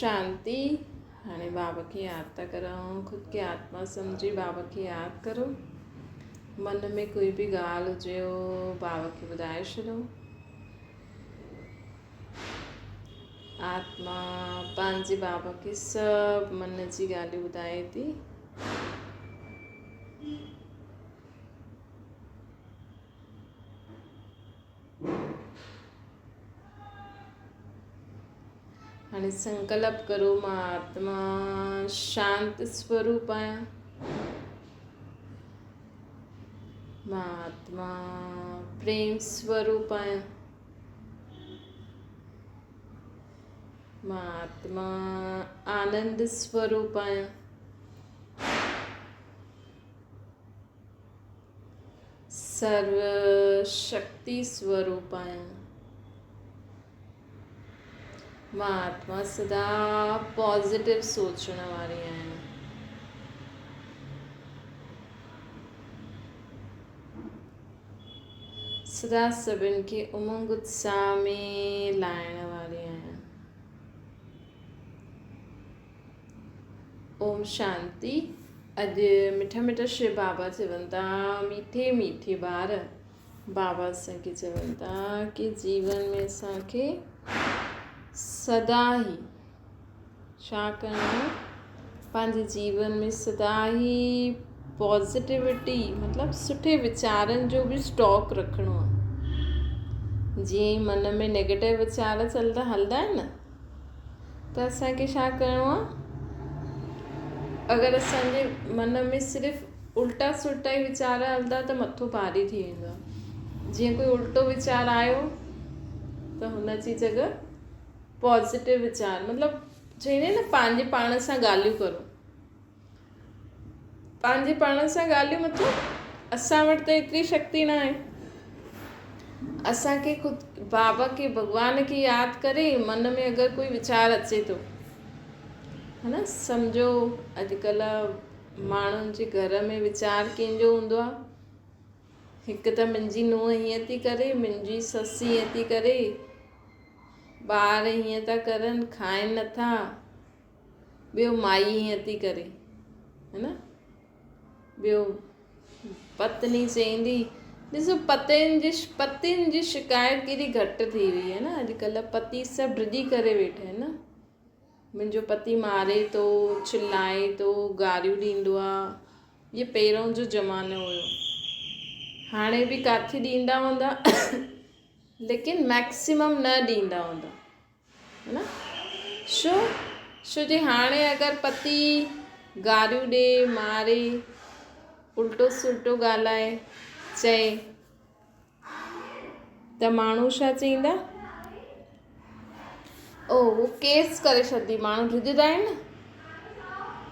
شانتي هاڻي بابا کي ياد ٿا ڪرون خود کي آتما سمجهي بابا کي ياد ڪرو من ۾ ڪوئي به ڳالهه هجي بابا کي ٻڌائي ڇڏو آتما پنهنجي بابا کي سڀ من جي ڳالهيون ٻڌائي ٿي هاڻي سنڪلپ ڪرو مان آتما شانت سوروپ آهيان مان آتما پريم سوروپ آهيان مان آتما آنند سوروپ آهيان سرو شڪتي سوروپ آهيان. مان آتما سدا پازيٽو سوچڻ واري آهيان. سدا سڀن کي امنگ اتساهه ۾ لائڻ واري آهيان. اوم شانتي اڄ مٺا مٺا شو بابا چون ٿا ميٺي ميٺي ٻار بابا اسان کي چون ٿا ڪي جيون ۾ اسان کي سدا ئي ڇا ڪرڻو پنهنجي جيون ۾ سدا ئي پازيٽيوٽي مطلب سٺي ويچارن جو به اسٽاڪ رکڻو آهي جيئن ئي من ۾ نيگيٽو ويچار چلدا هلدا آهن نه ته اسان کي ڇا ڪرڻو آهي اگر اسان جي من ۾ صرف الٽا سلٽا ئي ويچار هلندا ته مٿو ڀاري ٿي ويندو آهي جيئن ڪوئي الٽو ويچار آيو ته هن جي جڳهه پازيٽو ويچار مطلب چوندا آهن نه پنهنجي پاڻ سان ڳالهيون ڪرو پنهنجي پاڻ سان ڳالهيون مطلب اسان وٽ ته ايتري شڪتي نه آهي اسان کي خود بابا کي ڀڳوان کي ياد ڪري من ۾ اگر ڪوئي ويچار اچي ٿو ها نه سمجهو اڄڪلهه ماڻهن جي گهر ۾ ويچار ڪنهن جو هوندو آهي هڪ ته منهنجي نونهن هيئن ٿي ڪري منهنجي سس هيئن ٿي ڪري ٻار هيئن ٿا ڪرن کائن نٿا ٻيو مائي ائين ٿي ڪري ها نه ٻيو پتني چئيندي ڏسو پتين جي پتين جي شڪايت ڪيڏي گهٽ ٿي وئي آهي نه اڄڪلهه پتي سڀ ڊڄي ڪري ويٺا آهن نه منهنجو پتي ماري ٿو چلائي ٿو گاريون ڏيندو آهي هي پهريون جو زمانو هيو هاڻي به ڪاٿي ڏيندا هوندا ليڪن ميڪسيمم نه ڏيندا هوندا ها نه ڇو ڇو جي هاڻي اگر پتي گاريون ڏي ماري الٽو سلٽو ڳالهائي چئي ته ماڻهو ڇا چئيندا او هو ڪيس ڪري ڇڏندي ماڻهو ڊڄندا آهن نه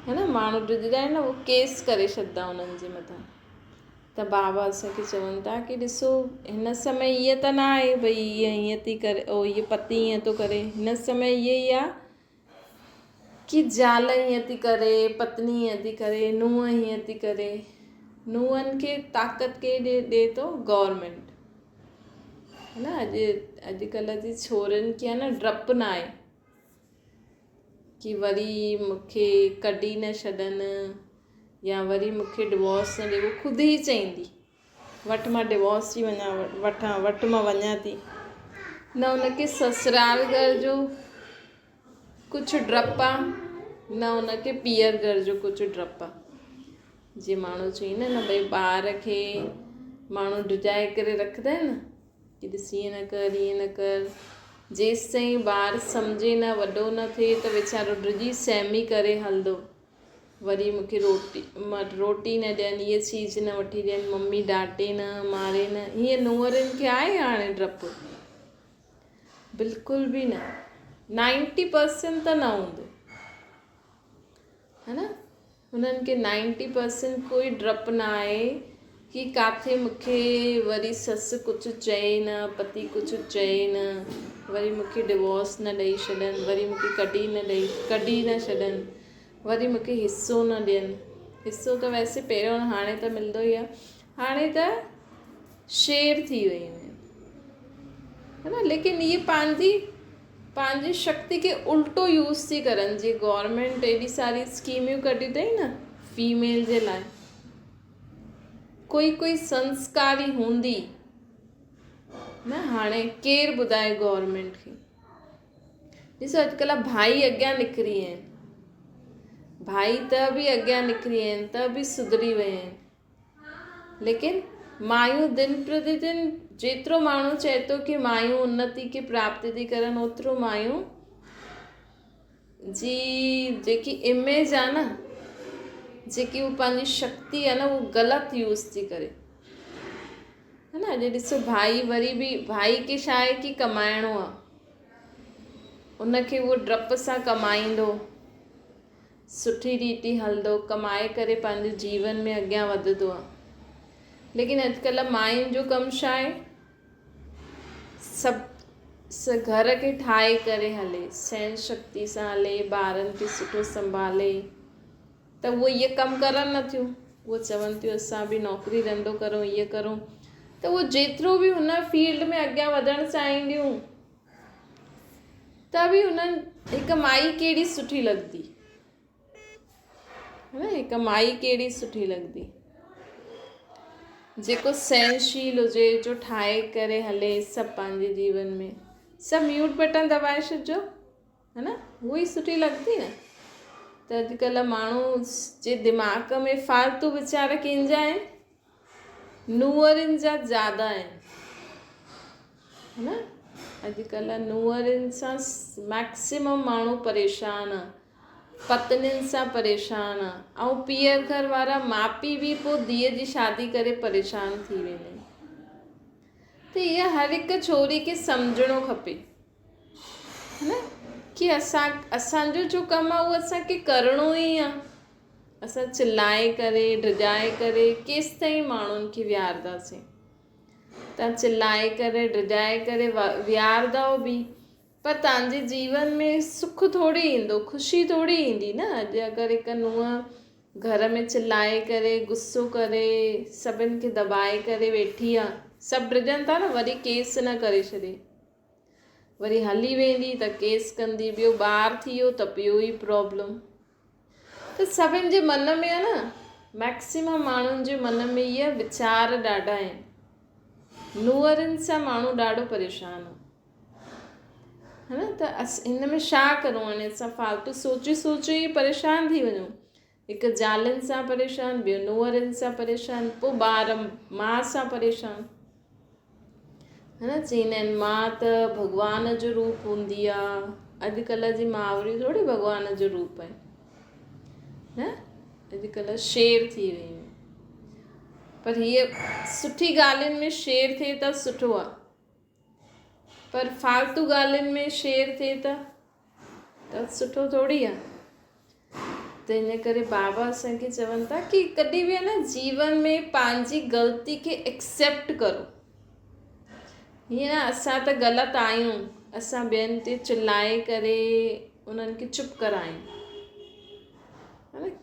ها نه ماڻهو ڊڄندا آهن نه هو ڪيس ڪري ڇڏندا انهن جي مٿان ته بابا اسان کي چون ٿا ڪي ڏسو هن سمي ائين ته نه آهي ڀئي هيء ائين ٿي ڪري او هيء پتي ائين ٿو ڪري هن سمي ائين ئي آهي ڪي زال ائين ٿي ڪري پتني ائين ٿي ڪري نونهن ائين ٿي ڪري نونهن کي طاقت ڪير ڏي ڏي ٿو گورنمينٽ ها نه اڄ اڄڪلهه جي ڇورن کي آهي نه ڊپ نه آهي ڪي وري مون کي ڪڍي نه ڇڏن يا وري مون کي ڊوورس نه ڏي هو خود ئي چئيندي وٺ مان ڊوورس ٿي وڃان وٺان وٺ مان وڃان ٿي نه ان کي سسرال گهر جو ڪجهه ڊپ آ نه ان کي پيئر گهر جو ڪجهه ڊپ آ جي ماڻهو چئي نه ڀئي ٻار کي ماڻهو ڊڄائي ڪري رکندا آهن نه ڪي ڏس ائين نه ڪر ائين نه ڪر. جيستائين ٻار سمجهي نه وڏو نه ٿئي ته ويچارو ڊڄي سهمي ڪري هلندو. وري مون کي روٽي روٽي نه ڏين، هيء چيز نه وٺي ڏين، ممي ڊانٽي نه، ماري نه. هيئن نونهرن کي آهي هاڻي ڊپ؟ بلڪل به نه. نائنٽي پرسنٽ ته نه هوندو. ها نه؟ هنن کي نائنٽي پرسنٽ ڪوئي ڊپ نه آهي ڪي ڪاٿي مون کي وري سس ڪجهه چئي نه پتي ڪجهه چئي نه وري مون کي ڊوورس نه ڏئي ڇڏن وري مون کي ڪڍي نه ڏئي ڪڍي نه ڇڏن وري مون کي حصو نه ڏين حصو ته ويسي پهريون هاڻي ته ملندو ئي آهي هاڻي ته شيئر ٿي ويون آهن ها نه ليڪن اهي پنهنجي پنهنجي شڪتي کي الٽو يوز ٿي ڪرن جي گورنمينٽ ايڏي ساري اسڪيميون ڪڍيون اٿئي نه فيميل جي لاء ڪوئي ڪوئي سنسڪاري هوندي نه هاڻي ڪير ٻڌائي گورنمينٽ کي ڏسو اڄڪلهه ڀائي اڳيان نڪري آهن ڀائي ته به اڳيان نڪري آهن ته به سڌري ويا آهن ليڪن مايون دن پرتي دن جيترو ماڻهو چئي ٿو ڪي مايون انتي کي پراپت ٿي ڪرن اوترو مايون جي جيڪي اميج آ نه جيڪي هو پنهنجي شڪتي آ نه هو غلط يوز ٿي ڪري ها نه اڄ ڏسو ڀائي وري به ڀائي کي ڇا آهي ڪي ڪمائڻو آ ان کي اهو ڊپ سان ڪمائيندو سٺي ريتي هلندو، ڪمائي ڪري پنهنجي جيون ۾ اڳيان وڌندو آ. ليڪن اڄڪلهه ماين جو ڪم ڇا آهي؟ سڀ گهر کي ٺاهي ڪري هلي، سهن شڪتي سان هلي، ٻارن کي سٺو سنڀالي ته اهي اهي ڪم ڪرن نه ٿيون. اهي چون ٿيون اسان به نوڪري ڌنڌو ڪرون، اهي ڪرون ته اهي جيترو به هن فيلڊ ۾ اڳيان وڌڻ چاهينديون ته به انهن هڪ مائي ڪهڙي سٺي لڳندي نه هڪ مائي ڪهڙي سٺي لڳندي جيڪو سهنشيل هجي جو ٺاهي ڪري هلي سڀ پنهنجي جيون ۾ سڀ ميوٽ بٽن دٻائي ڇڏجو ها نه هو ئي سٺي لڳندي نه ته اڄڪلهه ماڻهو جي دماغ ۾ فالتو ويچار ڪنهن جا آهن نوئرن جا زياده آهن نه اڄڪلهه نوئرن سان ميڪسيمم ماڻهو پريشان آ پتنين سان پريشان آ ۽ پيئر گهر وارا ماء پيء به پوء ڌيء جي شادي ڪري پريشان ٿي ويندا آهن ته اها هر هڪ ڇوري کي سمجهڻو کپي نه ڪي اسان اسانجو جو ڪم آ اهو اسانکي ڪرڻو ئي آ اسان چلائي ڪري ڊڄائي ڪري ڪيستائين ماڻهن کي ويهارداسين تان چلائي ڪري ڊڄائي ڪري ويهاردؤ به پر تان جي جيون ۾ سک ٿوري ايندو خوشي ٿوري ايندي نه اڄ اگر هڪ نونهن گهر ۾ چلائي ڪري غصو ڪري سڀن کي دٻائي ڪري ويٺي آ سڀ ڊڄن ٿا نه وري ڪيس نه ڪري ڇڏي وري هلي ويندي ته ڪيس ڪندي ٻيو ٻار ٿي ويو ته ٻيو ئي پرابلم ته سڀن جي من ۾ آ نه ميڪسيمم ماڻهن جي من ۾ اهي ويچار ڏاڍا آهن نوئرن سان ماڻهو ڏاڍو پريشان آ ها نه ته اس هن ۾ ڇا ڪرون هاڻي اسان فالتو سوچي سوچي ئي پريشان ٿي وڃون هڪ زالن سان پريشان ٻيو نوئرن سان پريشان پوء ٻار ماء سان پريشان ها نه چئيندا آهن ماء ته ڀڳوان جو روپ هوندي آ اڄڪلهه جي ماوريون ٿوري ڀڳوان جو روپ آهن نه اڄڪلهه شير ٿي ويون پر هيء سٺي ڳالهين ۾ شير ٿئي ته سٺو آ پر فالتو ڳالهين ۾ شير ٿئي ته ته سٺو ٿوري آ ته ان ڪري بابا اسان کي چون ٿا ڪي ڪڏهن به نه جيون ۾ پنهنجي غلطي کي ايڪسيپٽ ڪرو هيئن نه اسان ته غلط آهيون اسان ٻين تي چلائي ڪري انهن کي چپ ڪرايون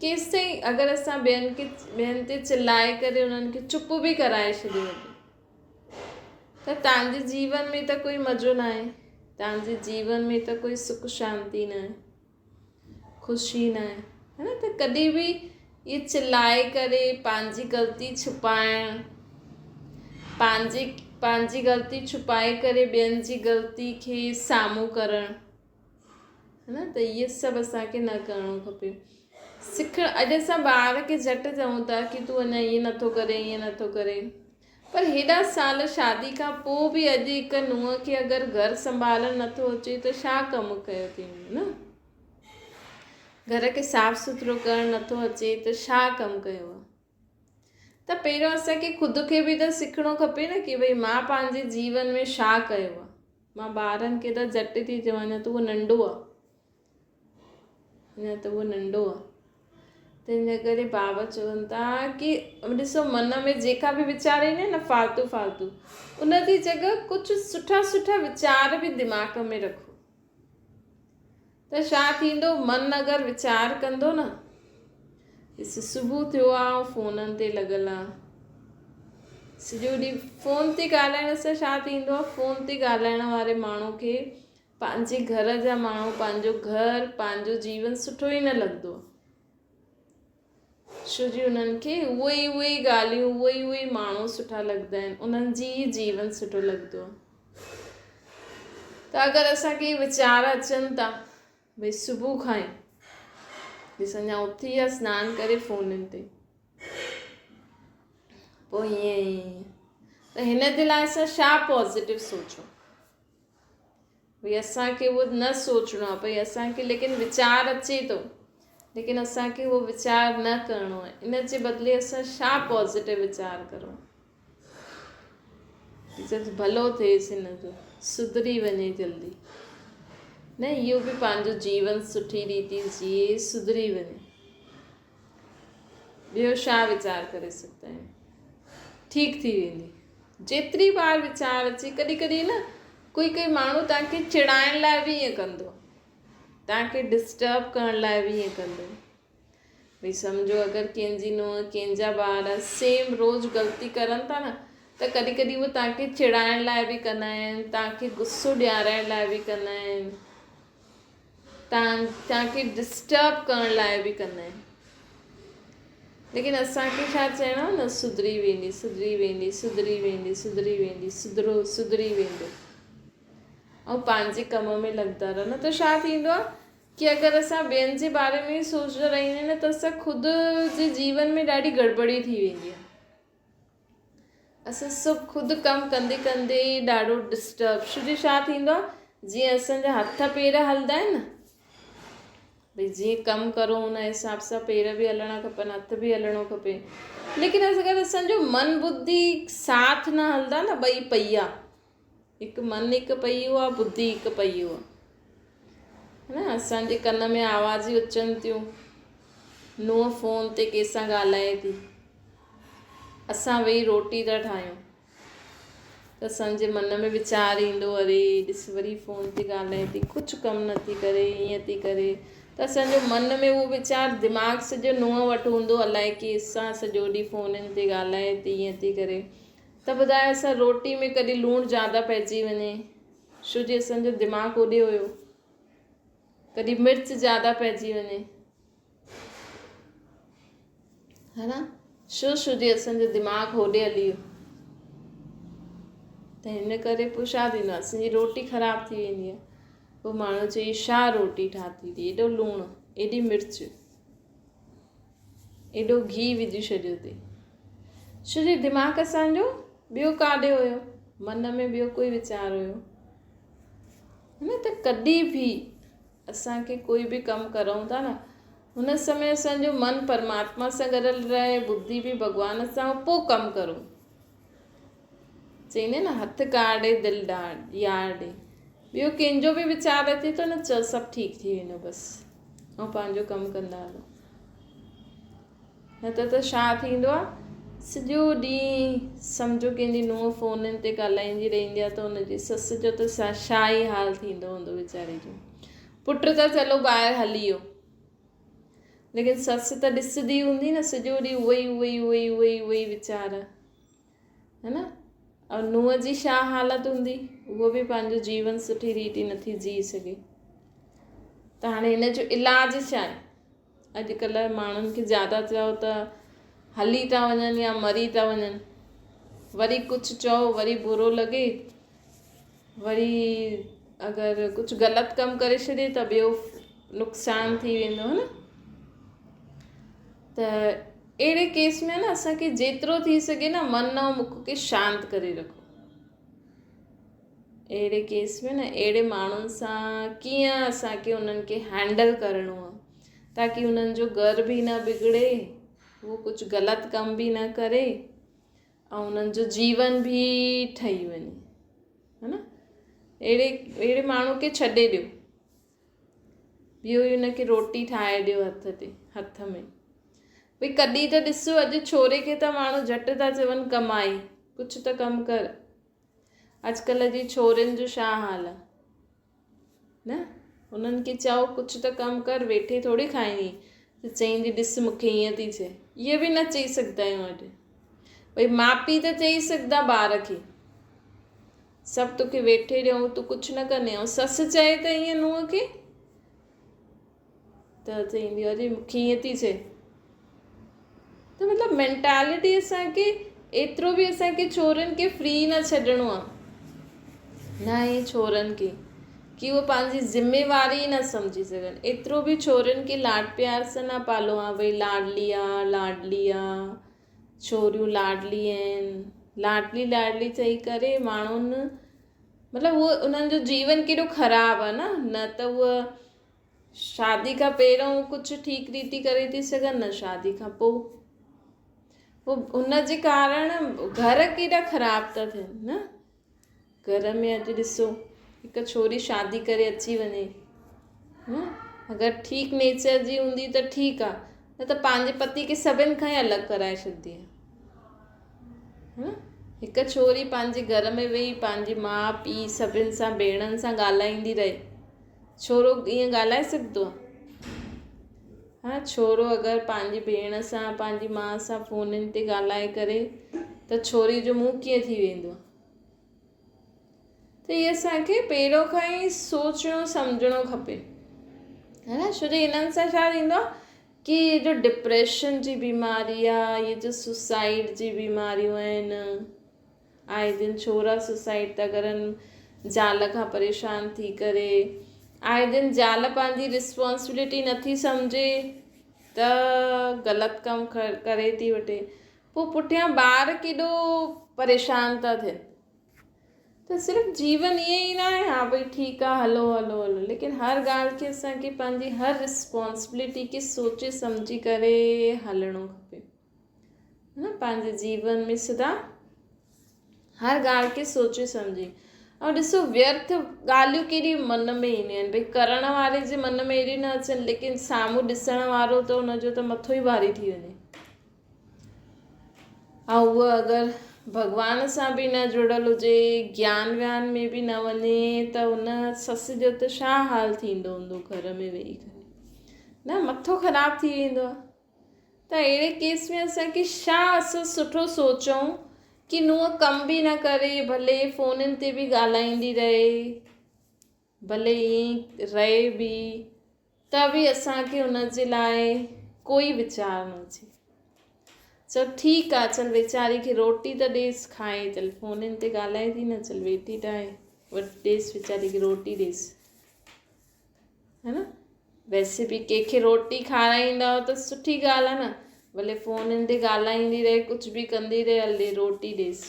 ڪيستائين اگر اسان ٻين کي ٻين تي چلائي ڪري انهن کي چپ به ڪرائي ڇڏيو ته توهان جي جيون ۾ ته ڪوئي مزو ناهي، توهان جي جيون ۾ ته ڪوئي سک شانتي ناهي، خوشي ناهي، ها نه ته ڪڏهن به اهي چلائي ڪري پنهنجي غلطي ڇپائڻ، پنهنجي پنهنجي غلطي ڇپائي ڪري ٻين جي غلطي کي سامهون ڪرڻ، ها نه ته اهي سڀ اسان کي نه ڪرڻو کپي. سکڻ اڄ اسان ٻار کي جهٽ چئون ٿا ڪي تون اڃا ائين نٿو ڪرين ائين نٿو ڪرين. پر هيڏا سال شادي کان پوء به اڄ هڪ نونهن کي اگر گهر سنڀالڻ نٿو اچي ته ڇا ڪم ڪيو اٿئي نه؟ گهر کي صاف سٿرو ڪرڻ نٿو اچي ته ڇا ڪم ڪيو آ؟ ته پهريون اسان کي خود کي به ته سکڻو کپي نه ڪي ڀئي مان پنهنجي جيون ۾ ڇا ڪيو آ؟ مان ٻارن کي ته جهٽ ٿي چوان اڃا ته اهو ننڍو آ. اڃا ته اهو ننڍو آ ته ان ڪري بابا چون ٿا ڪي ڏسو من ۾ جيڪا به ويچار ايندا آهن نه فالتو فالتو ان جي جڳهه ڪجهه سٺا سٺا ويچار به دماغ ۾ رکو ته ڇا ٿيندو من اگر ويچار ڪندو نه ڏس صبح ٿيو آ فونن تي لڳل آ سڄو ڏينهن فون تي ڳالهائڻ سان ڇا ٿيندو آ فون تي ڳالهائڻ واري ماڻهو کي پنهنجي گهر جا ماڻهو، پنهنجو گهر، پنهنجو جيون سٺو ئي نه لڳندو آهي. ڇو جي انهن کي اهي ئي اهي ئي ڳالهيون، اهي ئي اهي ئي ماڻهو سٺا لڳندا آهن، انهن جي ئي جيون سٺو لڳندو آهي. ته اگر اسان کي ويچار اچن ٿا ڀئي صبح کان ئي ڏس اڃا اٿي آ سنان ڪري فونن تي پوء ائين ائين ته هن جي لاء اسان ڇا پازيٽو سوچون ڀئي اسانکي اهو نه سوچڻو آهي ڀئي اسانکي ليڪن ويچار اچي ٿو ليڪن اسانکي اهو ويچار نه ڪرڻو آهي ان جي بدلي اسان ڇا پازيٽو ويچار ڪرون ڀلو ٿئيس هن جو سڌري وڃي جلدي نه اهو به پنهنجو جيون سٺي ريتي جيئي سڌري وڃي ٻيو ڇا ويچار ڪري سگهندا آهيون؟ ٺيڪ ٿي ويندي. جيتري بار ويچار اچي ڪڏهن ڪڏهن نه ڪوئي ڪوئي ماڻهو توهان کي چڙائڻ لاء به ائين ڪندو توهان کي ڊسٽرب ڪرڻ لاء به ائين ڪندو ڀئي سمجهو اگر ڪنهن جي نونهن ڪنهن جا ٻار سيم روز غلطي ڪرن ٿا نه ته ڪڏهن ڪڏهن اهي توهان کي چڙائڻ لاء به ڪندا آهن توهان کي غصو ڏيارائڻ لاء به ڪندا آهن توهان کي ڊسٽرب ڪرڻ لاء به ڪندا آهن ليڪن اسان کي ڇا چئڻو آهي نه سڌري ويندي سڌري ويندي سڌري ويندي سڌري ويندي سڌرو سڌري ويندو ۽ پنهنجي ڪم ۾ لڳندا رهو نه ته ڇا ٿيندو آهي ڪي اگر اسان ٻين جي باري ۾ سوچندا رهندا آهيون نه ته اسان خود جي جيون ۾ ڏاڍي گڙٻڙي ٿي ويندي آهي اسان سڀ خود ڪم ڪندي ڪندي ڏاڍو ڊسٽرب ڇو جو ڇا ٿيندو آهي جيئن اسان جا هٿ پير هلندا آهن نه ڀئي جيئن ڪم ڪرو ان حساب سان پير به هلڻا کپن هٿ به هلڻو کپي ليڪن اگر اسان جو من ٻڌي ساٿ نه هلندا نه ٻئي پهيا هڪ من هڪ پهيو آهي ٻڌي هڪ پهيو آهي نه اسان جي ڪن ۾ آوازون اچن ٿيون نونهن فون تي ڪنهن سان ڳالهائي ٿي اسان ويهي روٽي ٿا ٺاهيون ته اسان جي من ۾ ويچار ايندو اري ڏس وري فون تي ڳالهائي ٿي ڪجهه ڪم نٿي ڪري ائين ٿي ڪري ته اسان جو من ۾ اهو ويچار دماغ سڄو نونهن وٽ هوندو الائي ڪنهن سان سڄو ڏينهن فونن تي ڳالهائي ٿي ائين ٿي ڪري ته ٻڌايو اسان روٽي ۾ ڪڏهن لوڻ زياده پئجي وڃي ڇو جي اسان جو دماغ اوڏي هيو ڪڏهن مرچ زياده پئجي وڃي ها نه شو شو جي اسان جو دماغ هوڏي هلي ويو ته هن ڪري پوء ڇا ٿيندو آهي اسان جي روٽي خراب ٿي ويندي آهي پوء ماڻهو چئي ڇا روٽي ٺاهي اٿئي ايڏو لوڻ ايڏي مرچ ايڏو گيهه وجهي ڇڏيو اٿئي ڇو جو دماغ اسانجو ٻيو ڪاڏي هيو من ۾ ٻيو ڪوئي ويچار هيو نه ته ڪڏهن به اسان کي ڪوئي به ڪم ڪرون ٿا نه هن سمي اسان جو من پرماتما سان گڏيل رهي ٻڌي به ڀڳوان سان پوء ڪم ڪرون چئيندا نه هٿ ڪار ڏي دل ڊار يار ڏي ٻيو ڪنهن جو به ويچار اچي ٿو نه چئو سڀ ٺيڪ ٿي ويندو بس ۽ پنهنجو ڪم ڪندا هلو نه ته ته ڇا ٿيندو آ سڄو ڏينهن سمجهو ڪنهن جي نونهن فونن تي ڳالهائيندي رهندي آ ته ان جي سس جو ته ڇا ئي حال ٿيندو هوندو ويچاري جو پٽ ته چلو ٻاهر هلي ويو ليڪن سس ته ڏسندي هوندي نه سڄو ڏينهن اهو ئي اهو ئي اهو ئي اهو ئي اهو ئي ويچار هي نه اور نونهن جي ڇا حالت هوندي اهو به پنهنجو جيون سٺي ريتي نٿي جي سگهي ته هاڻي هن جو علاج ڇا آهي اڄڪلهه ماڻهن کي زياده چئو ته هلي ٿا وڃن يا مري ٿا وڃن وري ڪجهه چئو وري برو لڳي وري اگر ڪجهه غلط ڪم ڪري ڇڏي ته ٻيو نقصان ٿي ويندو هي نه ته اهڙي ڪيس ۾ نه اسانکي جيترو ٿي سگهي نه من ۽ مک کي شانت ڪري رکو اهڙي ڪيس ۾ نه اهڙي ماڻهن سان ڪيئن اسان کي انهن کي هينڊل ڪرڻو آهي تاڪي انهن جو گهر به نه بگڙي هو ڪجهه غلط ڪم به نه ڪري ۽ انهن جو جيون به ٺهي وڃي ها نه اهڙي اهڙي ماڻهو کي ڇڏي ڏيو ٻيو ئي ان کي روٽي ٺاهي ڏيو هٿ تي هٿ ۾ ڀئي ڪڏهن ته ڏسو اڄ ڇوري کي ته ماڻهو جهٽ ٿا چون ڪمائي ڪجهه ته ڪم ڪر اڄڪلهه جي ڇورين جو ڇا حال آ نه انهن کي چئو ڪجهه ته ڪم ڪر ويٺي ٿوري کائيندي ته چئيندي ڏس مون کي ائين ٿي چئي اهي به نه چئي سگهندا آهيون اڄ ڀئي ماء پيء ته چئي سگهندا ٻار کي سڀ توکي ويٺي ڏيون تون ڪجهه نه ڪندين ۽ سس چئي ته ائين نونهن کي ته چئيندي اري مون کي ائين ٿي چئي ته مطلب مينٽالٽي اسانکي ايترو به اسانکي ڇورن کي فري نه ڇڏڻو آهي نه ئي ڇورن کي ڪي اهو پنهنجي ذميواري نه سمجهي سگهن ايترو به ڇورن کي لاڊ پيار سان نه پالو آ ڀئي لاڊلي آ لاڊلي آ ڇوريون لاڏلي آهن لاڏلي لاڏلي چئي ڪري ماڻهن مطلب اهو انهن جو جيون ڪيڏو خراب آهي نه نه ته اهي شادي کان پهريون ڪجهه ٺيڪ ريتي ڪري ٿي سگهن نه شادي کان پوءِ پوءِ ان جي ڪارڻ گهر ڪيڏا خراب ٿا ٿين نه گهر ۾ اڄ ڏسو هڪ ڇوري شادي ڪري اچي وڃي هن اگر ٺيڪ نيچر جي هوندي ته ٺيڪ آ نه ته پنهنجي پتي کي سڀن کان ئي الڳ ڪرائي ڇڏندي آ هن هڪ ڇوري پنهنجي گهر ۾ ويهي پنهنجي ماء پيء سڀن سان ڀيڻن سان ڳالهائيندي رهي ڇورو ائين ڳالهائي سگهندو آ ها ڇورو اگر پنهنجي ڀيڻ سان پنهنجي ماء سان فونن تي ڳالهائي ڪري ته ڇوري جو منهن ڪيئن ٿي ويندو ته هي اسان کي پهريون کان ئي سوچڻو سمجهڻو کپي ها نه ڇو جو هنن سان ڇا ٿيندو آهي ڪي هي جو ڊپريشن جي بيماري آهي هي جو سوسائيڊ جي بيماريون آهن آئي دن ڇورا سوسائيڊ ٿا ڪرن زال کان پريشان ٿي ڪري آئي دن زال پنهنجي رسپانسبلٽي نٿي سمجهي ته غلط ڪم ڪري ٿي وٺي پوء پٺيان ٻار ڪيڏو پريشان ٿا ٿين ته صرف جيون ائين ئي نه آهي ها ڀئي ٺيڪ آهي هلو هلو هلو ليڪن هر ڳالهه کي اسانکي پنهنجي هر رسپانسبلٽي کي سوچي سمجهي ڪري هلڻو کپي نه پنهنجي جيون ۾ سدا هر ڳالهه کي سوچي سمجهي ۽ ڏسو ويرٿ ڳالهيون ڪيڏي من ۾ اينديون آهن ڀئي ڪرڻ واري جي من ۾ اهڙيون نه اچن ليڪن سامهون ڏسڻ وارو ته ان جو ته مٿو ئي ڀاري ٿي وڃي ۽ هوء اگر ڀڳوان سان به نه جڙيل هجي، گيان ويان ۾ به نه وڃي ته ان سس جو ته ڇا حال ٿيندو هوندو گهر ۾ ويهي ڪري نه مٿو خراب ٿي ويندو آهي ته اهڙي ڪيس ۾ اسان کي ڇا اسان سٺو سوچون ڪي نونهن ڪم به نه ڪري ڀلي فونن تي به ڳالهائيندي رهي ڀلي ائين ئي رهي به ته به اسان کي ان جي لاء ڪوئي ويچار نه اچي. چئو ٺيڪ آ چل ويچاري کي روٽي ته ڏيس کائي چل فونن تي ڳالهائي ٿي نه چل ويٺي ته آهي وٺ ڏيس ويچاري کي روٽي ڏيس ها نه ويسي به ڪنهن کي روٽي کارائيندا ته سٺي ڳالهه آ نه ڀلي فونن تي ڳالهائيندي رهي ڪجهه به ڪندي رهي هل ڏي روٽي ڏيس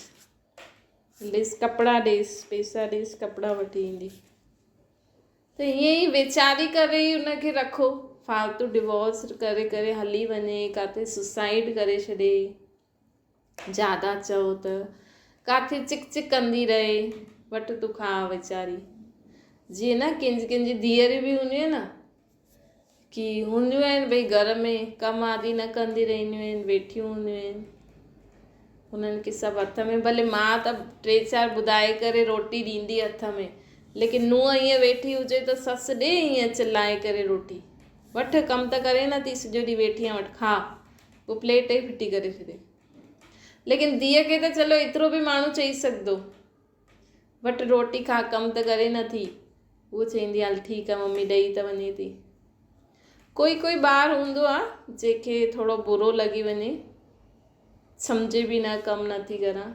ڏيس ڪپڙا ڏيس پئسا ڏيس ڪپڙا وٺي ايندي ته ائين ئي ويچاري ڪري ئي ان کي رکو، فالتو ڊوورس ڪري ڪري هلي وڃي، ڪاٿي سوسائيڊ ڪري ڇڏي، زياده چئو ته ڪاٿي چڪ چڪ ڪندي رهي، وٺ تون کاء ويچاري. جيئن نه ڪنهن جي ڪنهن جي ڌيئريون به هونديون آهن نه ڪي هونديون آهن ڀئي گهر ۾ ڪم آدي نه ڪندي رهنديون آهن ويٺيون هونديون آهن انهن کي سڀ هٿ ۾ ڀلي ماء ته ٽي چار ٻڌائي ڪري روٽي ڏيندي هٿ ۾ ليڪن نونهن ائين ويٺي هجي ته سس ڏي ائين چلائي ڪري روٽي وٺ ڪم ته ڪري نه ٿي سڄو ڏينهن ويٺي آهين وٺ کاء پوء پليٽ ئي ڦٽي ڪري ڇڏي ليڪن ڌيء کي ته چلو ايترو به ماڻهو چئي سگهندو وٺ روٽي کاء ڪم ته ڪري نه ٿي. هوء چئيندي هل ٺيڪ آ ممي ڏئي ته وڃي ٿي. ڪوئي ڪوئي ٻار هوندو آ جنهن کي ٿورو برو لڳي وڃي سمجهي به نه ڪم نه ٿي ڪران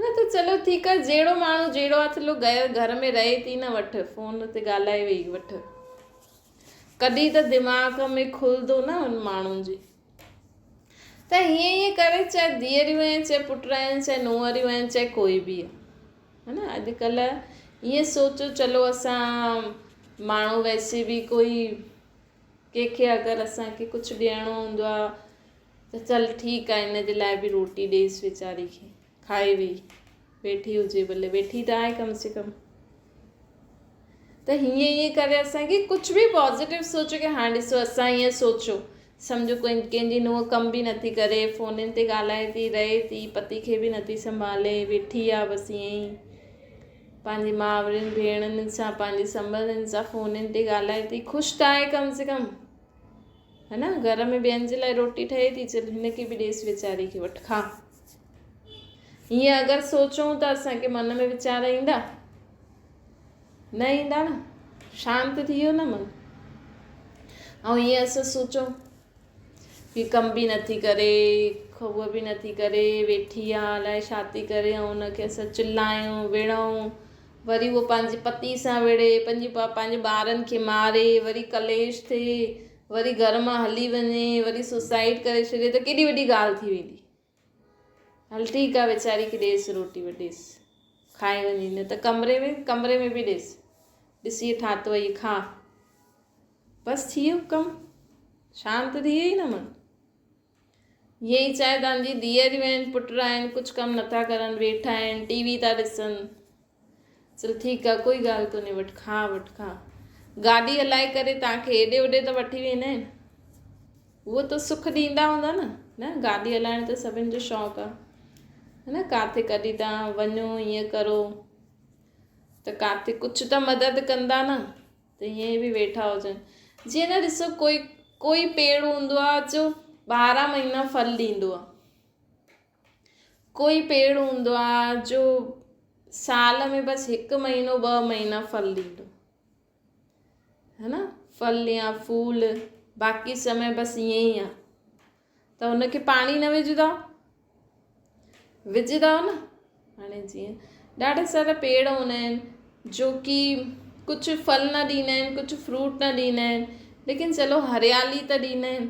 نه ته چلو ٺيڪ آ جهڙو ماڻهو جهڙو آ چلو گهر ۾ رهي ٿي نه وٺ فون تي ڳالهائي ويئي وٺ ڪڏهن ته دماغ ۾ کلندو نه ان ماڻهن جي ته هيئن هيئن ڪري چاهي ڌيئريون آهن چاهي پٽ آهن چاهي نونهريون آهن چاهي ڪوئي به آهي ها نه اڄڪلهه ائين سوچو چلو اسان ماڻهو ويسي به ڪوئي ڪنهن کي اگر اسانکي ڪجهه ڏيڻو هوندو آهي ته چل ٺيڪ آهي هن جي لاء به روٽي ڏيس ويچاري کي کائي ويهي ويٺي هجي ڀلي ويٺي ته آهي ڪم سي ڪم ته هيئن هيئن ڪري اسان کي ڪجهه به پازيٽو سوچو ڪي هاڻي ڏسو اسان هيئن سوچو سمجهو ڪوئي ڪنهن جي نونهن ڪم به نٿي ڪري فونن تي ڳالهائي ٿي رهي ٿي پتي کي به نٿي سنڀالي ويٺي آ بس ائين ئي پنهنجي ماورين ڀيڻن سان پنهنجي سنبنڌين سان فونن تي ڳالهائي ٿي خوش ته آهي ڪم سي ڪم ها نه گهر ۾ ٻين جي لاء روٽي ٺهي ٿي چل هن کي به ڏيس ويچاري کي وٺ کا. ائين اگر سوچون ته اسان کي من ۾ ويچار ايندا؟ نه ايندا نه. شانت ٿي ويو نه من. ۽ ائين اسان سوچون ڪي ڪم به نٿي ڪري، کوهه به نٿي ڪري، ويٺي آ الائي ڇا ٿي ڪري ۽ ان کي اسان چلايون وڙهون، وري اهو پنهنجي پتي سان وڙهي، پنهنجي پنهنجي ٻارن کي ماري، وري ڪليش ٿئي، وري گهر مان هلي وڃي، وري سوسائيڊ ڪري ڇڏي ته ڪيڏي وڏي ڳالهه ٿي ويندي. هل ٺيڪ آ ويچاري کي ڏيس روٽي به ڏيس کائي وڃي نه ته ڪمري ۾ ڪمري ۾ به ڏيس ڏس هي ٺاتو آهي کا بس ٿي ويو ڪم شانت ٿي وئي نه من. ائين ئي چاهي توهان جي ڌيئريون آهن پٽ آهن ڪجهه ڪم نٿا ڪرن ويٺا آهن ٽي وي ٿا ڏسن چل ٺيڪ آ ڪوئي ڳالهه ڪونهي وٺ کا وٺ کا گاڏي هلائي ڪري توهان کي هيڏي هوڏي ته وٺي ويندا آهن اهو ته سک ڏيندا هوندا نه نه گاڏي هلائڻ ته سڀن جو شوق آ نه ڪاٿي ڪڏهن توهان وڃو ائين ڪرو ته ڪاٿي ڪجهه ته مدد ڪندا نه ته ائين به ويٺا هجن جيئن نه ڏسو ڪوئي ڪوئي پيڙ هوندو آ جو 12 مهينا ڦل ڏيندو آ ڪوئي پيڙ هوندو آ جو سال ۾ بس هڪ مهينو ٻه مهينا ڦل ڏيندو هي نه ڦل يا ڦول باقي سمي بس ائين ئي آ ته ان کي پاڻي نه وجهندا وجهندا نه هاڻي جيئن ڏاڍا سارا پيڙ هوندا آهن جو ڪي ڪجهه ڦل نه ڏيندا آهن ڪجهه فروٽ نه ڏيندا آهن ليڪن چلو هريالي ته ڏيندا آهن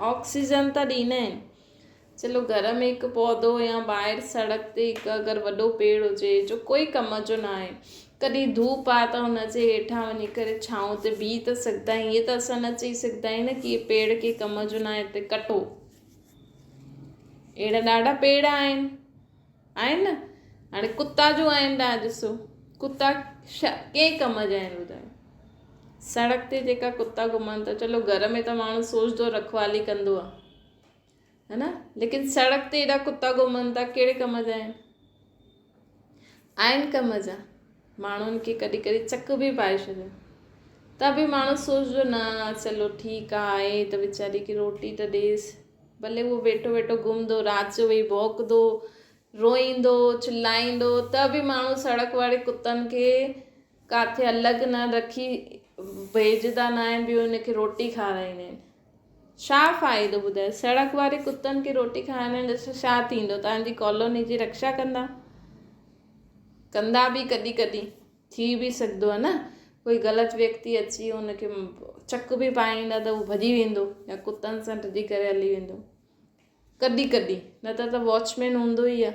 آڪسيجن ته ڏيندا آهن چلو گهر ۾ هڪ پودو يا ٻاهر سڙڪ تي هڪ اگر وڏو پيڙ هجي جو ڪوئي ڪم جو نه آهي ڪڏهن ڌوپ آهي ته هن جي هيٺان وڃي ڪري ڇانو تي بيهي ته سگهندا آهيون ائين ته اسان نه چئي سگهندا آهيون نه ڪي هي پيڙ ڪنهن ڪم جو نه آهي هتي ڪٽو اهڙا ڏاڍا پيڙ آهن آهن نه هاڻي ڪتا جو آهن تان ڏسو ڪتا ڪنهن ڪم جا آهن ٻڌايو سڙڪ تي جيڪا ڪتا گهمن ٿا چلو گهر ۾ ته ماڻهو سوچندو رکوالي ڪندو آهي هي نه ليڪن سڙڪ تي ايڏا ڪتا گهمن ٿا ڪهڙي ڪم جا آهن آهن ڪم جا ماڻهن کي ڪڏهن ڪڏهن چڪ به پائي ڇڏن ته به ماڻهو سوچجو نه چلو ٺيڪ آهي ته ويچاري کي روٽي ته ڏيس ڀلي اهو ويٺو ويٺو گهمندو رات جو ويهي ڀونڪندو روئيندو چلائيندو ته به ماڻهو سڙڪ واري ڪتن کي ڪاٿي الڳ نه رکي ڀيجدا نه آهن ٻيو ان کي روٽي کارائيندا آهن ڇا فائدو ٻڌايو سڙڪ واري ڪتن کي روٽي کارائڻ سان ڇا ٿيندو توهان جي ڪالوني جي رڪشا ڪندا ڪندا به ڪڏهن ڪڏهن ٿي به سگهندو آهي نه ڪوئي غلط ويڪتي اچي ان کي چڪ به پائيندا ته هو ڀڄي ويندو يا ڪتن سان ڊڄي ڪري هلي ويندو ڪڏهن ڪڏهن نه ته ته واچ مين هوندو ئي آهي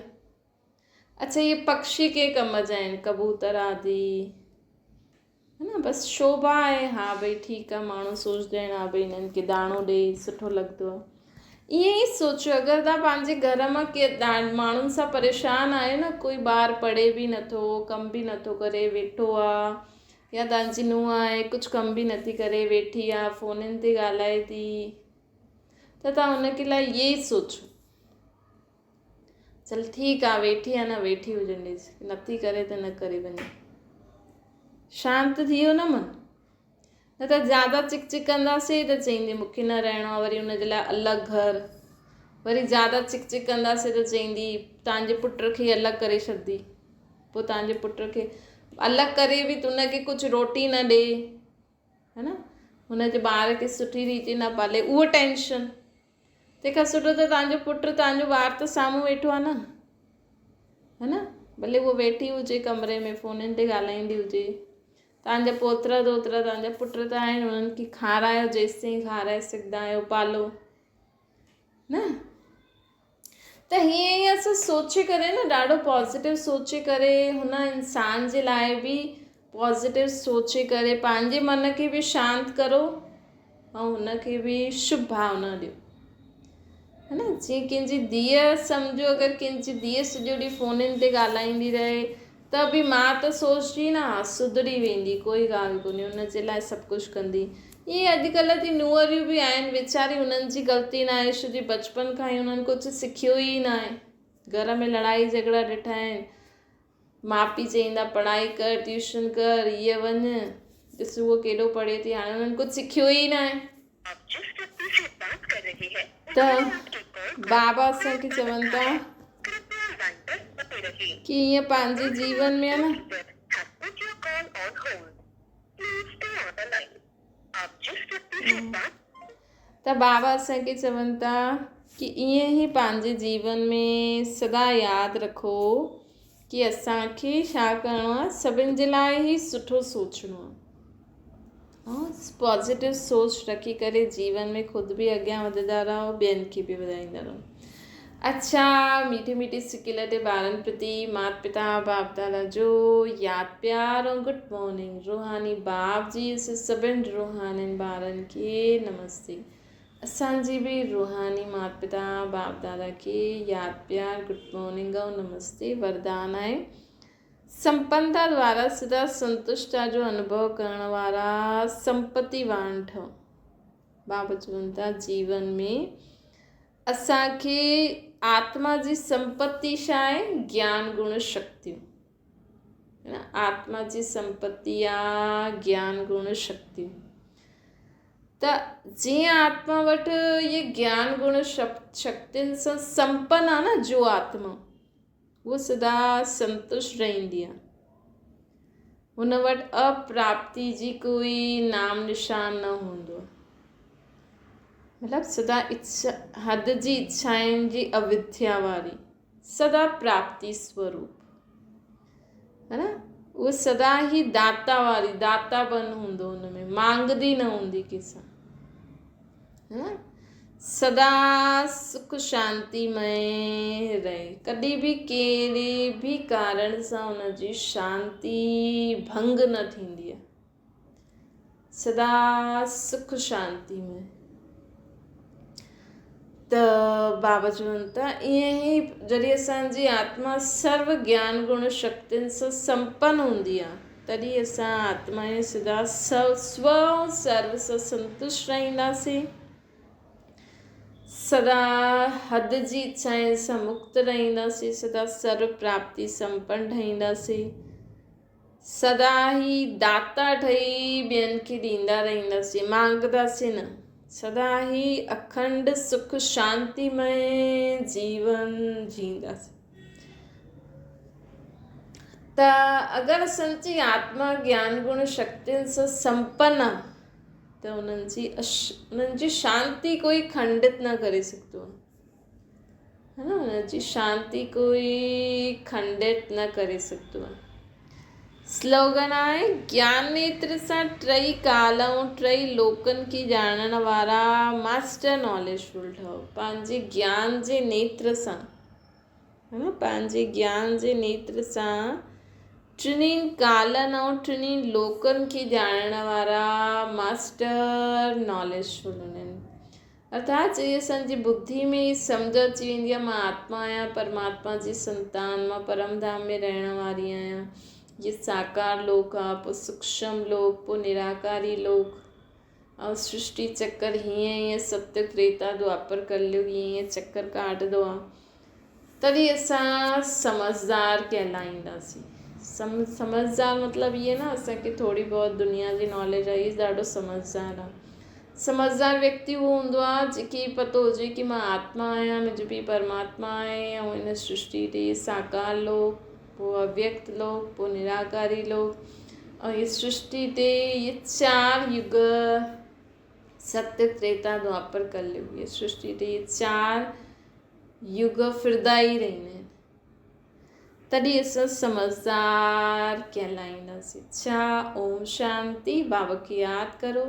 اڇا اهي پکشي ڪنهن ڪم جا آهن ڪبوتر آدي هي نه بس شوڀا آهي ها ڀئي ٺيڪ آهي ماڻهو سوچدا آهن ها ڀئي هنن کي داڻو ڏي سٺو لڳندو آهي ائين ئي سوچيو اگر توهان پنهنجي گهر مان ڪي ماڻهن سان پريشان آهيو نه ڪوئي ٻار پڙهي به نٿو ڪم به نٿو ڪري ويٺو آهي يا توهان جي نونهن آهي ڪجهه ڪم به نٿي ڪري ويٺي آهي فونن تي ڳالهائي ٿي ته توهان ان کي لاء ائين ئي سوچو چل ٺيڪ آ ويٺي آ نه ويٺي هجڻ ڏيس نٿي ڪري ته نه ڪري وڃي شانت ٿي ويو نه من نه ته زياده چڪ چڪ ڪنداسي ته چئيندي مونکي نه رهڻو آ وري ان جي لاء الڳ گهر وري زياده چڪ چڪ ڪنداسي ته چئيندي تانجي پٽ کي الڳ ڪري ڇڏدي پوء تانجي پٽ کي الڳ ڪري به ان کي ڪجهه روٽي نه ڏي هي نه هن جي ٻار کي سٺي ريتي نه پالي اهو ٽينشن تنهن کان سٺو ته توهان جو پٽ توهان جو ٻار ته سامهون ويٺو آهي نه هي نه ڀلي اهو ويٺي هجي ڪمري ۾ فونن تي ڳالهائيندي هجي توهان جا پوترا دوترا توهان جا پٽ ته آهن انهن کي کارايو جيستائين کارائي سگهندا آهيو پالو نه ته هيئن ئي اسان سوچي ڪري نه ڏاڍو پازيٽو سوچي ڪري هن انسان جي لاء به پازيٽو سوچي ڪري پنهنجي من کي به شانت ڪرو ۽ هن کي به شڀ ڀاونا ڏيو هي نه جيئن ڪنهن جي ڌيء سمجهو اگر ڪنهن جي ڌيء سڄو ڏينهن فونن تي ڳالهائيندي رهي ته به ماء ته سوچجي نه ها سڌري ويندي ڪوئي ڳالهه ڪونهي ان جي لاء سڀ ڪجهه ڪندي ائين اڄڪلهه جي نونهريون به آهن ويچاري انهن جي غلطي نه آهي ڇو جي بچپن کان ئي انهن ڪجهه سکيو ئي نه آهي گهر ۾ لڙائي جهڳڙا ڏٺا آهن ماء پيء چئيندا پڙهائي ڪر ٽيوشن ڪر هيء وڃ ڏس هوء ڪيڏو پڙهي ٿي هاڻي انهن ڪجهه سکيو ئي نه آهي ته بابا اسان کي چون ٿا. ڪي ائين پنهنجي جيون ۾ نه ته بابا اسان کي چون ٿا ڪي ائين ئي پنهنجي جيون ۾ سدا ياد رکو ڪي اسان کي ڇا ڪرڻو آهي سڀن جي لاء ئي سٺو سوچڻو آهي پازيٽو سوچ رکي ڪري جيون ۾ خود به اڳيان وڌندا رهو ٻين کي به وڌائيندا رهو اڇا ميٺي ميٺي سڪيلڌي ٻارن پرتي مات پتا باپ دادا جو ياد پيار ۽ گڊ مارننگ روحاني باپ جي سڀن روحانين ٻارن کي نمستي اسان جي به روحاني مات پتا باپ دادا کي ياد پيار گڊ مارننگ ۽ نمستي وردان آهي سمپنتا دوارا سدا سنتشٽا جو انوڀو ڪرڻ وارا سمپتيوان ٺهو بابا چون ٿا جيون ۾ اسان کي آتما جي سمپتي ڇا آهي؟ گيان گڻ شڪتيون. آتما جي سمپتي آ گيان گڻ شڪتيون. ته جيئن آتما وٽ اهي گيان گڻ شڪتين سان سمپن آ نه جو آتما اهو سدا سنتشٽ رهندي آ. هن وٽ اپراپتي جي ڪوئي نام نشان نه هوندو آ. مطلب سدا اڇا حد جي اڇائن جي اوڌيا واري سدا پراپتي سوروپ ہے نا اهو سدا ئي داتا واري داتا پن هوندو هن ۾ مانگدي نه هوندي ڪنهن سان ہے نا سدا سک شانتي ۾ رهي ڪڏهن به ڪهڙي به ڪارڻ سان هن جي شانتي ڀنگ نه ٿيندي آهي سدا سک شانتي ۾. ته بابا چون ٿا ائين ئي جڏهن اسان جي آتما سرو گيان گڻ شڪتين سان سمپن هوندي آهي تڏهن اسان آتمائون سدا سو ۽ سرو سان سنتشٽ رهنداسين سدا حد جي اڇائن سان مڪت رهنداسين سدا سرو پراپتي سمپن ٺهنداسين سدا ئي داتا ٺهي ٻين کي ڏيندا رهنداسين، مانگنداسين نه. سدا ئي اکنڊ سک شانتيمئي جيون جيئنداسين. ته اگر اسان جي آتما گيان گڻ شڪتين سان سمپن آ ته انهن جي شانتي ڪوئي کنڊت نه ڪري سگهندو آ. هن جي شانتي ڪوئي کنڊت نه ڪري سگهندو آهي. سلوگن آهي، گيان نيتر سان ٽئي ڪال ۽ ٽئي لوڪن کي ڄاڻڻ وارا ماسٽر ناليج فل ٺهو. پنهنجي گيان جي نيتر سان پنهنجي گيان جي نيتر سان ٽنهي ڪالن ۽ ٽنهي لوڪن کي ڄاڻڻ وارا ماسٽر ناليج فل هوندا آهن. ارٿات جي اسان جي ٻڌي ۾ هي سمجهه اچي ويندي آهي مان آتما آهيان، پرماتما جي سنتان، مان پرم ڌام ۾ رهڻ واري آهيان، هي ساڪار لوڪ آهي، پوء سوڪشم لوڪ، پوء نراڪاري لوڪ ۽ سرشٽي چڪر هيئن هيئن ست تريتا دوآپر ڪليگ هيئن هيئن چڪر ڪاٽندو آهي. تڏهن اسان سمجهدار ڪهلائينداسين. سمجهدار مطلب اهي نه اسان کي ٿوري بهت دنيا جي ناليج آهي هي ڏاڍو سمجهدار آهي. سمجهدار ويڪتي اهو هوندو آهي جنهن کي پتو هجي ڪي مان آتما آهيان منهنجو پيء پرماتما آهي ۽ هن سرشٽي تي ساڪار لوڪ پوء اويڪت لوڪ پوء نراڪاري لوڪ ۽ هي سرشٽي تي اهي چار يگ ست تريتا دوآپر ڪليگ هي سرشٽي تي اهي چار يگ ڦردا ئي رهندا آهن تڏهن اسان سمجهدار ڪهلائينداسين ڇا اوم شانتي بابا کي ياد ڪرو.